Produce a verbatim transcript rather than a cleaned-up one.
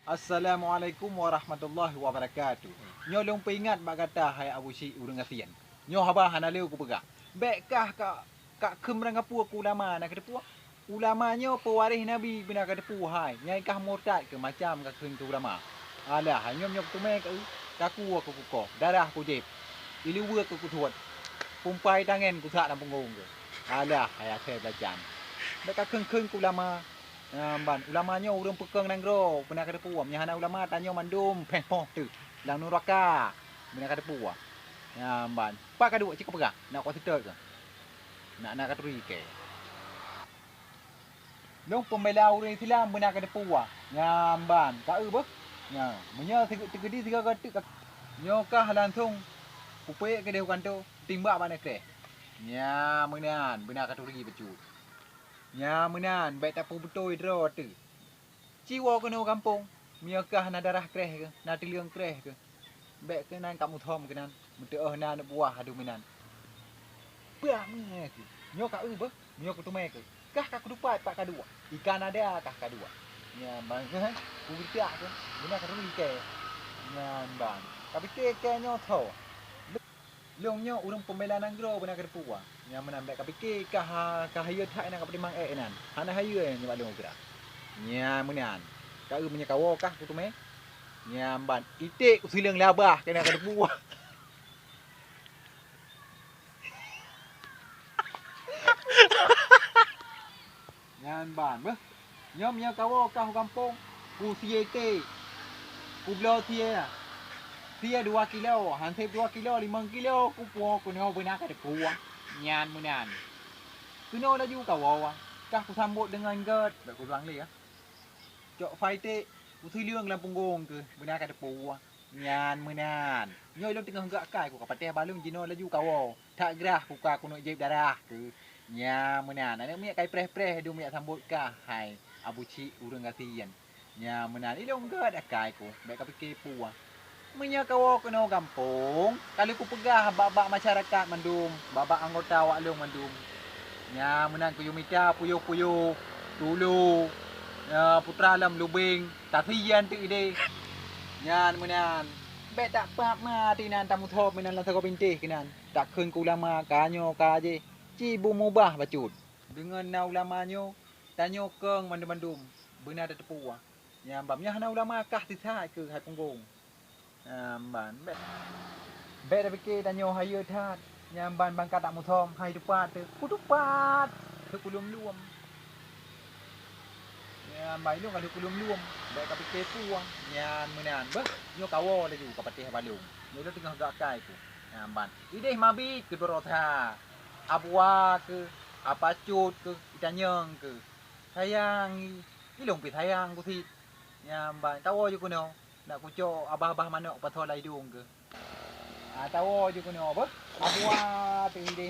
Assalamualaikum warahmatullahi wabarakatuh. Nyoe lôn peuingat bak gata, hai Abu Syik ureuëng gasien. Nyoe haba hana lé kupeugah. Bék kah ka, ka kheun meurangkapeue keu ulama na kateupeue. Ulama nyoe peuwaréh Nabi beuna kateupeue hai. Nyai kah murtad keu macam ka kheun keu ulama. Alah, hai nyoe, nyoe kuteumé keu, kaku aku kukoh, darah kujieb. Iluweue ku kusuet. Pumpai tangen kusak lam punggong keu. Alah, hai asai belacan. Bék ka kheun-kheun keu ulama. Nyan ban, ulama nyoe ureuëng peukong nanggroe, beuna kateupeue. Meunyo hana ulama, tanyoe mandum péh poh teuh lam nuraka, beuna kateupeue. Nyan ban, pat kaduek cit kapeugah, nak kuseutôt keu? Nak na katuri kée. Lôn peumbela ureuëng Islam beuna kateupeue. Nyan ban, ka eu beuh. Nyan, meunyoe sigoe teukeudi sigoe teuk ka-, nyoe kah langsong kupék keudeh u kantô, timbak bak na kreh. Nyan meunan, beuna katuri bacut. Nyan meunan, bék tapeubeutôi droe teuh. Ci woe keunoe u gampông, meunyoe kah na darah kreh keuh, na tileueng kreh keuh, bék keunan ka muthom keunan, meuteuôh na aneuk buah adu meunan. Peue meuhe keuh? Nyoe ka eu beuh, meunyoe kuteumé keuh. Kah ka kudupat pat kaduek, ikan ada kah kaduek. Nyan ban keuh, kugeujak keuh, beuna katuri kée. Nyan ban, kapike kée nyoe tho. Lôn nyoe ureuëng peumbela nanggroe beuna kateupeue. Nyan meunan bék kapike kah, ka hayeue that inan kapeutimang ék inan. Hana hayeue nibak lôn geura. Nyan meunan. Ka eu meunyoe kawoe kah kuteumé. Nyan ban iték kusileueng labah keunan kateupeue. Nyan ban beuh. Nyoe meunyoe kawoe kah u gampông, kusie iték, kubloe sie. Sie dua kilo, han seb dua kilo, limong kilo, kupuwoe keunoe beuna kateupeue. Nyan meunan. Keunoe laju kawoe, kah kusambot deungon gét, bék kuduang lé ya. Cok fai iték, kusileueng lam punggong keuh, beuna kateupeue. Nyan meunan. Nyoe lôn teungoh geujak akai ku ka patéh balong jinoe laju kawoe. That grah ku ka keuneuk jieb darah keuh. Nyan meunan. Aneuk miet kai preh-preh dum jak sambot kah hai Abu Cik ureuëng gasien. Nyan meunan. Ilôn gét akai ku. Bék kapike peue. Meunyoe kawoe keunoe gampông, ka lheueh kupeugah bak-bak masyarakat mandum, bak-bak anggota awak lôn mandum. Nyan meunan kuyue mita puyoh-puyoh, tulu, ya, putra lam lubeng. Tasian teuk idéh. Nyan meunan. Bék tak pap ma tinan tamuthom inan lam sagoe bintéh keunan. Takheun keu ulama ka nyoe ka jéh. Ci beumubah bacut. Deungon na ulama nyoe, tanyoe kong mandum-mandum. Beuna tateupeue. Nyan ban, nyan hana ulama kah sisat keuh hai punggong. Nyan ban, bék, bék tapike tanyoe hayeue that. Nyan ban bangka tak muthom hai tupat teuh. Kutupat. Teukulum-lum. Nyan ban ilôn ka lheueh kulum-lum, bék kapike peue. Nyan meunan beuh, nyoe kawoe laju ka patéh balong. Nyoe lôn teungoh geuakai ku. Nyan ban idéh mabit keu beurota. Abua keuh, apacut keuh, itanyong keuh. Sayang i, ilôn pih sayang ku sit. Nyan ban kawoe ju keunoe, nak kucok abah-abah manok pasoe lam idong keuh. Ah, tawoe ju keunoe beuh. Abua teuh idéh.